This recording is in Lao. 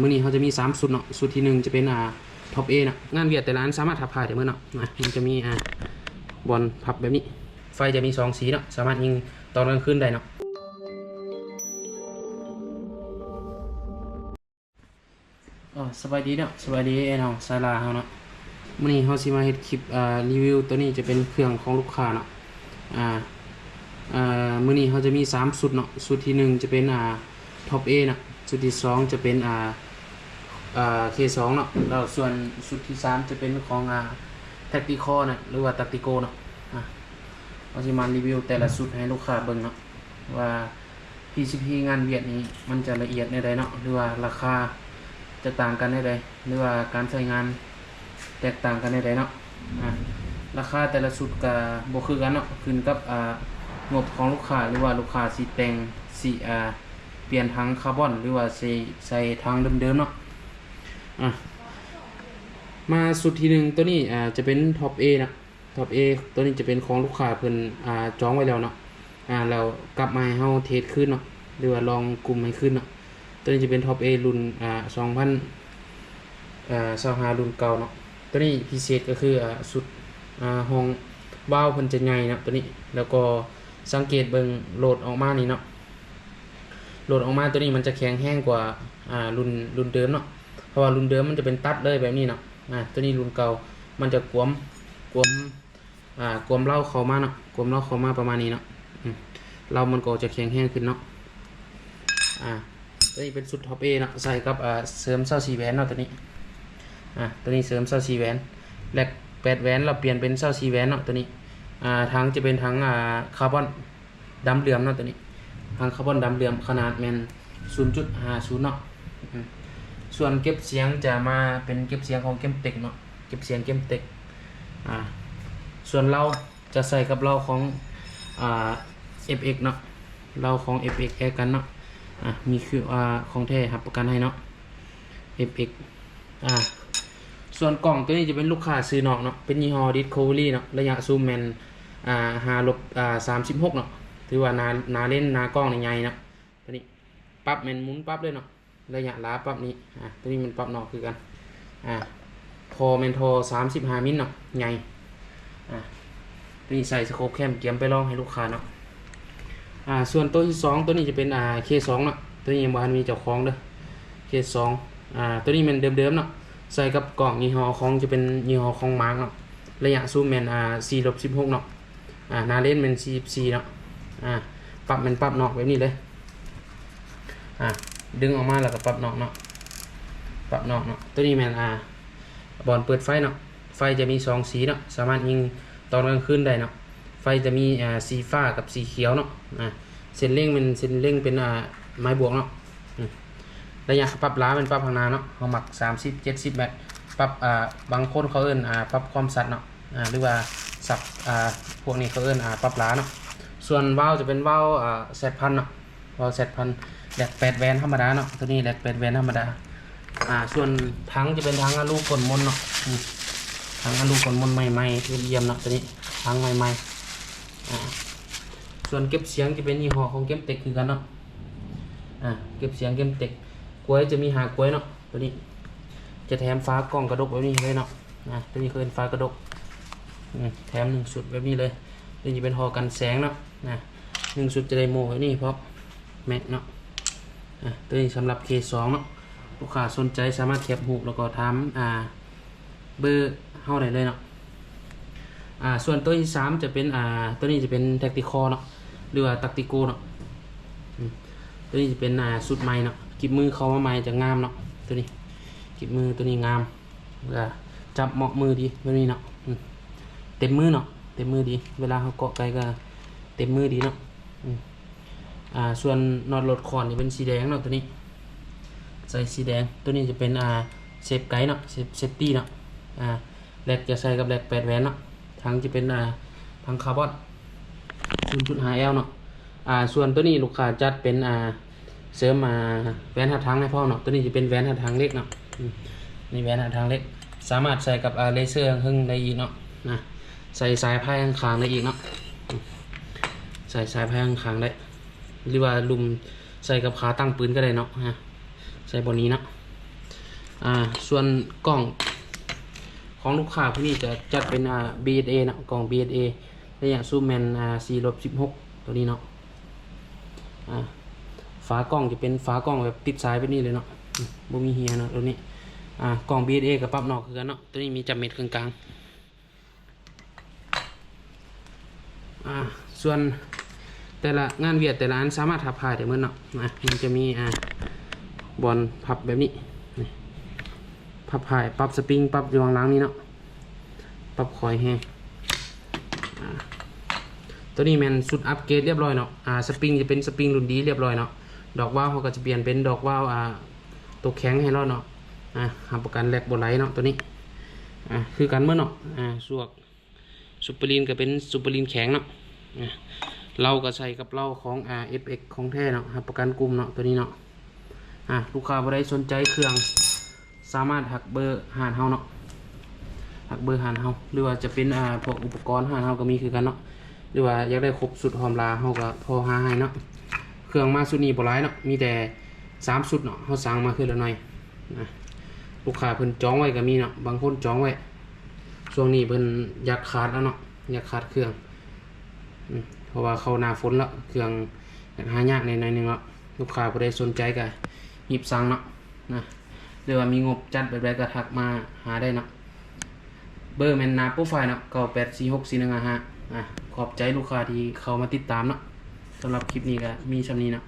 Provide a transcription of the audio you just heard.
ມື້ນີ້ເຮົາຈະມີສາມຊຸດເນາະ. ຊຸດທີໜຶ່ງຈະເປັນ ອ່າ ທັອບເອເນາະ. ງານຫວຽດແຕ່ລະອັນສາມາດພັບຜ້າໄດ້ໝົດເນາະ. ນະ ມັນຈະມີ ອ່າ ບ່ອນພັບແບບນີ້. ໄຟຈະມີສອງສີເນາະ, ສາມາດຍິງຕອນກາງຄືນໄດ້ເນາະ. ເອີ ສະບາຍດີເນາະ, ສະບາຍດີອ້າຍນ້ອງຊາລາເຮົາເນາະ. ມື້ນີ້ເຮົາຊິມາເຮັດຄລິບ ອ່າ ຣີວິວ. ໂຕນີ້ຈະເປັນເຄື່ອງຂອງລູກຄ້າເນາະ. ອ່າ ອ່າ ມື້ນີ້ເຮົາຈະມີສາມຊຸດເນາະ. ຊຸດທີໜຶ່ງຈະເປັນ ອ່າ ທັອບເອເນາະ, ຊຸດທີສອງຈະເປັນ ອ່າ ອ່າ ເຄສອງເນາະ, ແລ້ວສ່ວນຊຸດທີສາມຈະເປັນຂອງ ອ່າ ແທັກຕິຄໍເນາະ ຫຼືວ່າແທັກຕິໂກເນາະ. ອ່າ ເຮົາຊິມາຣີວິວແຕ່ລະຊຸດໃຫ້ລູກຄ້າເບິ່ງເນາະ ວ່າ ພີຊີພີງານຫວຽດນີ້ມັນຈະລະອຽດແນວໃດເນາະ ຫຼືວ່າລາຄາຈະຕ່າງກັນແນວໃດ ຫຼືວ່າການໃຊ້ງານແຕກຕ່າງກັນແນວໃດເນາະ. ອ່າ ລາຄາແຕ່ລະຊຸດກະບໍ່ຄືກັນເນາະ, ຂຶ້ນກັບ ອ່າ ງົບຂອງລູກຄ້າ ຫຼືວ່າລູກຄ້າຊິແຕ່ງ ຊິ ອ່າ ປ່ຽນຖັງຄາບອນ ຫຼືວ່າຊິໃສ່ຖັງເດີມໆເນາະ. ອ່າ ມາຊຸດທີໜຶ່ງ ໂຕນີ້ ອ່າ ຈະເປັນທັອບເອເນາະ. ທັອບເອ ໂຕນີ້ຈະເປັນຂອງລູກຄ້າເພິ່ນ ອ່າ ຈອງໄວ້ແລ້ວເນາະ. ອ່າ ແລ້ວກັບມາໃຫ້ເຮົາເທສຄືນເນາະ ຫຼືວ່າລອງກຸ່ມໃຫ້ຄືນເນາະ. ໂຕນີ້ຈະເປັນທັອບເອລຸ້ນ ອ່າ ສອງພັນ ເອີ ຊາວຫ້າລຸ້ນເກົ່າເນາະ. ໂຕນີ້ພິເສດກໍຄື ອ່າ ຊຸດ ອ່າ ຫ້ອງວາວເພິ່ນຈະໃຫຍ່ເນາະ ໂຕນີ້. ແລ້ວກໍສັງເກດເບິ່ງໂຫຼດອອກມານີ້ເນາະ, ໂຫຼດອອກມາໂຕນີ້ມັນຈະແຂງແຮງກວ່າ ອ່າ ລຸ້ນ ລຸ້ນເດີມເນາະ, ເພາະວ່າລຸ້ນເດີມມັນຈະເປັນຕັດເລີຍແບບນີ້ເນາະ. ອ່າ ໂຕນີ້ລຸ້ນເກົ່າ ມັນຈະກວມ ກວມ ອ່າ ກວມເລົາເຂົ້າມາເນາະ, ກວມເລົາເຂົ້າມາປະມານນີ້ເນາະ. ອືມ ເລົາມັນກໍຈະແຂງແຮງຂຶ້ນເນາະ. ອ່າ ໂຕນີ້ເປັນຊຸດທັອບເອເນາະ, ໃສ່ກັບ ອ່າ ເສີມຊາວສີ່ແຫວນເນາະ ໂຕນີ້. ອ່າ ໂຕນີ້ເສີມຊາວສີ່ແຫວນ ແລັກແປດແຫວນ ແລ້ວປ່ຽນເປັນຊາວສີ່ແຫວນເນາະ ໂຕນີ້. ອ່າ ຖັງຈະເປັນຖັງ ອ່າ ຄາບອນ ດຳເຫຼືອມເນາະ ໂຕນີ້. ຖັງຄາບອນດຳເຫຼືອມ ຂະໜາດແມ່ນສູນຈຸດຫ້າສູນເນາະ. ອືມ ສ່ວນເກັບສຽງຈະມາເປັນເກັບສຽງຂອງເກມເຕັກເນາະ, ເກັບສຽງເກມເຕັກ. ອ່າ ສ່ວນເລົາຈະໃສ່ກັບເລົາຂອງ ອ່າ ເອັຟເອັກເນາະ, ເລົາຂອງເອັຟເອັກແອກັນເນາະ. ອ່າ ມີຄື ອ່າ ຂອງແທ້ຮັບປະກັນໃຫ້ເນາະ ເອັຟເອັກ. ອ່າ ສ່ວນກ້ອງໂຕນີ້ຈະເປັນລູກຄ້າຊື້ນອກເນາະ, ເປັນຍີ່ຫໍ້ Discovery ເນາະ, ໄລຍະຊູມແມ່ນ ອ່າ ຫ້າລົບ ອ່າ ສາມສິບຫົກເນາະ. ຖືວ່າໜ້າ ໜ້າເລນ ໜ້າກ້ອງນີ້ໃຫຍ່ເນາະ. ໂຕນີ້ປັບແມ່ນໝູນປັບເລີຍເນາະ, ໄລຍະລາປັບນີ້. ອ່າ ໂຕນີ້ແມ່ນປັບນອກຄືກັນ. ອ່າ ທໍ່ແມ່ນທໍ່ສາມສິບຫ້າມິນເນາະ, ໃຫຍ່. ອ່າ ໂຕນີ້ໃສ່ສະໂຄບແຄມ ກຽມໄປລອງໃຫ້ລູກຄ້າເນາະ. ອ່າ ສ່ວນໂຕທີສອງ ໂຕນີ້ຈະເປັນ ອ່າ ເຄສອງເນາະ, ໂຕນີ້ຍັງບໍ່ທັນມີເຈົ້າຂອງເດີ ເຄສອງ. ອ່າ ໂຕນີ້ແມ່ນເດີມໆເນາະ, ໃສ່ກັບກ້ອງຍີ່ຫໍ້ຂອງ ຈະເປັນຍີ່ຫໍ້ຂອງ Mark ເນາະ, ໄລຍະຊູມແມ່ນ ອ່າ ສີ່ລົບສິບຫົກເນາະ. ອ່າ ໜ້າເລນແມ່ນສີ່ສິບສີ່ເນາະ. ອ່າ ປັບແມ່ນປັບນອກແບບນີ້ເລີຍ. ອ່າ ດຶງອອກມາແລ້ວກໍປັບນອກເນາະ, ປັບນອກເນາະ. ໂຕນີ້ແມ່ນ ອ່າ ບ່ອນເປີດໄຟເນາະ, ໄຟຈະມີສອງສີເນາະ, ສາມາດຍິງຕອນກາງຄືນໄດ້ເນາະ. ໄຟຈະມີ ອ່າ ສີຟ້າກັບສີຂຽວເນາະ. ອ່າ ເສັ້ນເລັງແມ່ນເສັ້ນເລັງເປັນ ອ່າ ໄມ້ບວກເນາະ. ອືມ ໄລຍະປັບຫຼາແມ່ນປັບຂ້າງໜ້າເນາະ, ເຮົາມັກສາມສິບ ເຈັດສິບແມັດ. ປັບ ອ່າ ບາງຄົນເຂົາເອີ້ນ ອ່າ ປັບຄວາມຊັດເນາະ, ອ່າ ຫຼືວ່າຊັດ ອ່າ ພວກນີ້ເຂົາເອີ້ນ ອ່າ ປັບຫຼາເນາະ. ສ່ວນວາວຈະເປັນວາວ ອ່າ ແຊັດພັນເນາະ, ວາວແຊັດພັນ ແລັກແປດແຫວນທຳມະດາເນາະ, ໂຕນີ້ແລັກແປດແຫວນທຳມະດາ. ອ່າ ສ່ວນຖັງຈະເປັນຖັງອາລູກົ້ນມົນເນາະ, ອືມ ຖັງອາລູກົ້ນມົນໃໝ່ໆ ລຽມໆເນາະ, ໂຕນີ້ຖັງໃໝ່ໆ. ອ່າ ສ່ວນເກັບສຽງຈະເປັນຍີ່ຫໍ້ຂອງເກມເຕັກຄືກັນເນາະ. ອ່າ ເກັບສຽງເກມເຕັກ ກວຍຈະມີຫ້າກວຍເນາະ, ໂຕນີ້ຈະແຖມຝາກ້ອງກະດົກແບບນີ້ເລີຍເນາະ. ອ່າ ໂຕນີ້ເອີ້ນຝາກະດົກ, ອືມ ແຖມໜຶ່ງຊຸດແບບນີ້ເລີຍ. ໂຕນີ້ຈະເປັນຫໍ່ກັນແສງເນາະ, ອ່າ ໜຶ່ງຊຸດຈະໄດ້ໂມ້ແບບນີ້ພ້ອມ ແມັກເນາະ. ອ່າ ໂຕນີ້ສຳລັບເຄສອງເນາະ, ລູກຄ້າສົນໃຈສາມາດແຄປຮູບ ແລ້ວກໍຖາມ ອ່າ ເບີເຮົາໄດ້ເລີຍເນາະ. ອ່າ ສ່ວນໂຕທີສາມຈະເປັນ ອ່າ ໂຕນີ້ຈະເປັນແທັກຕິຄໍເນາະ ຫຼືວ່າແທັກຕິໂກເນາະ. ອືມ ໂຕນີ້ຈະເປັນ ອ່າ ຊຸດໃໝ່ເນາະ, ກິບມືເຂົ້າມາໃໝ່ຈະງາມເນາະ. ໂຕນີ້ກິບມືໂຕນີ້ງາມ ແລ້ວຈັບເໝາະມືດີແບບນີ້ເນາະ. ອືມ ເຕັມມືເນາະ, ເຕັມມືດີ, ເວລາເຮົາເກາະໄກ່ກໍເຕັມມືດີເນາະ. ອືມ ອ່າ ສ່ວນນັອດລົດຄ້ອນນີ້ເປັນສີແດງເນາະ, ໂຕນີ້ໃສ່ສີແດງ. ໂຕນີ້ຈະເປັນ ອ່າ ເຊບໄກເນາະ, ເຊບ ເຊບຕີ້ເນາະ. ອ່າ ແລັກຈະໃສ່ກັບແລັກແປດແຫວນເນາະ, ຖັງຈະເປັນ ອ່າ ຖັງຄາບອນ ສູນຈຸດຫ້າແອລເນາະ. ອ່າ ສ່ວນໂຕນີ້ລູກຄ້າຈັດເປັນ ອ່າ ເສີມ ອ່າ ແຫວນຮັດຖັງໃຫ້ພ້ອມເນາະ, ໂຕນີ້ຈະເປັນແຫວນຮັດຖັງເຫຼັກເນາະ. ອືມ ນີ້ແຫວນຮັດຖັງເຫຼັກ ສາມາດໃສ່ກັບ ອ່າ ເລເຊີເທິງໄດ້ອີກເນາະ, ນະ ໃສ່ສາຍພາຍຂ້າງໆໄດ້ອີກເນາະ. ອືມ ໃສ່ສາຍພາຍຂ້າງໆໄດ້ ຫຼືວ່າລຸ່ມໃສ່ກັບຂາຕັ້ງປືນກໍໄດ້ເນາະ, ນະ ໃສ່ບ່ອນນີ້ເນາະ. ອ່າ ສ່ວນກ້ອງຂອງລູກຄ້າຜູ້ນີ້ຈະຈັດເປັນ ອ່າ ບີເອັສເອເນາະ, ກ້ອງບີເອັສເອ ໄລຍະຊູມແມ່ນ ອ່າ ສີ່ລົບສິບຫົກ ຕົວນີ້ເນາະ. ອ່າ ຝາກ້ອງຈະເປັນຝາກ້ອງແບບຕິດສາຍແບບນີ້ເລີຍເນາະ, ບໍ່ມີເຫຍເນາະຕົວນີ້. ອ່າ ກ້ອງບີເອັສເອກໍປັບນອກຄືກັນເນາະ, ຕົວນີ້ມີຈັບເມັດເຄິ່ງກາງ. ອ່າ ສ່ວນແຕ່ລະງານວຽດແຕ່ລະອັນສາມາດພັບພາຍໄດ້ໝົດເນາະ. ອ່າ ມັນຈະມີ ອ່າ ບ່ອນພັບແບບນີ້ ນີ້ ພັບພາຍ, ປັບສະປຣິງ, ປັບຢູ່ຂ້າງຫຼັງນີ້ເນາະ, ປັບຄອຍແຮງ. ອ່າ ຕົວນີ້ແມ່ນຊຸດອັບເກຣດລຽບຮ້ອຍເນາະ. ອ່າ ສະປຣິງຈະເປັນສະປຣິງລຸ້ນດີລຽບຮ້ອຍເນາະ. ດອກວາວເຮົາກໍຈະປ່ຽນເປັນດອກວາວ ອ່າ ໂຕແຂງໃຫ້ລາວເນາະ. ອ່າ ຮັບປະກັນແລັກບໍ່ໄຫຼເນາະຕົວນີ້. ອ່າ ຄືກັນໝົດເນາະ. ອ່າ ສວກຊຸບເປີລີນກໍເປັນຊຸບເປີລີນແຂງເນາະ. ອ່າ ເລົາກໍໃສ່ກັບເລົາຂອງ ອ່າ ເອັຟເອັກ ຂອງແທ້ເນາະ, ຮັບປະກັນກຸ່ມເນາະຕົວນີ້ເນາະ. ອ່າ ລູກຄ້າຜູ້ໃດສົນໃຈເຄື່ອງ ສາມາດຮັກເບີຮ້ານເຮົາເນາະ, ຮັກເບີຮ້ານເຮົາ ຫຼືວ່າຈະເປັນ ອ່າ ພວກອຸປະກອນຮ້ານເຮົາກໍມີຄືກັນເນາະ, ຫຼືວ່າຢາກໄດ້ຄົບຊຸດຫອມຫຼາ ເຮົາກໍພໍຫາໃຫ້ເນາະ. ເຄື່ອງມາຊຸດນີ້ບໍ່ຫຼາຍເນາະ, ມີແຕ່ສາມຊຸດເນາະ, ເຮົາສັ່ງມາຄືລະໜ້ອຍນະ. ລູກຄ້າເພິ່ນຈອງໄວ້ກໍມີເນາະ, ບາງຄົນຈອງໄວ້. ຊ່ວງນີ້ເພິ່ນຢາກຂາດແລ້ວເນາະ, ຢາກຂາດເຄື່ອງ ອືມ ເພາະວ່າເຂົ້າໜ້າຝົນແລ້ວ, ເຄື່ອງຢາກຫາຍາກແດ່ໜ້ອຍໜຶ່ງເນາະ. ລູກຄ້າຜູ້ໃດສົນໃຈກໍຮີບສັ່ງເນາະ ນະ ຫຼືວ່າມີງົບຈັດແບບໃດກໍທັກມາຫາໄດ້ເນາະ. ເບີແມ່ນໜ້າໂປຣໄຟເນາະ, ເກົ້າແປດສີ່ຫົກສີ່ໜຶ່ງຫ້າຫ້າ. ອ່າ ຂອບໃຈລູກຄ້າທີ່ເຂົ້າມາຕິດຕາມເນາະ. ສຳລັບຄລິບນີ້ກໍມີສ່ຳນີ້ເນາະ.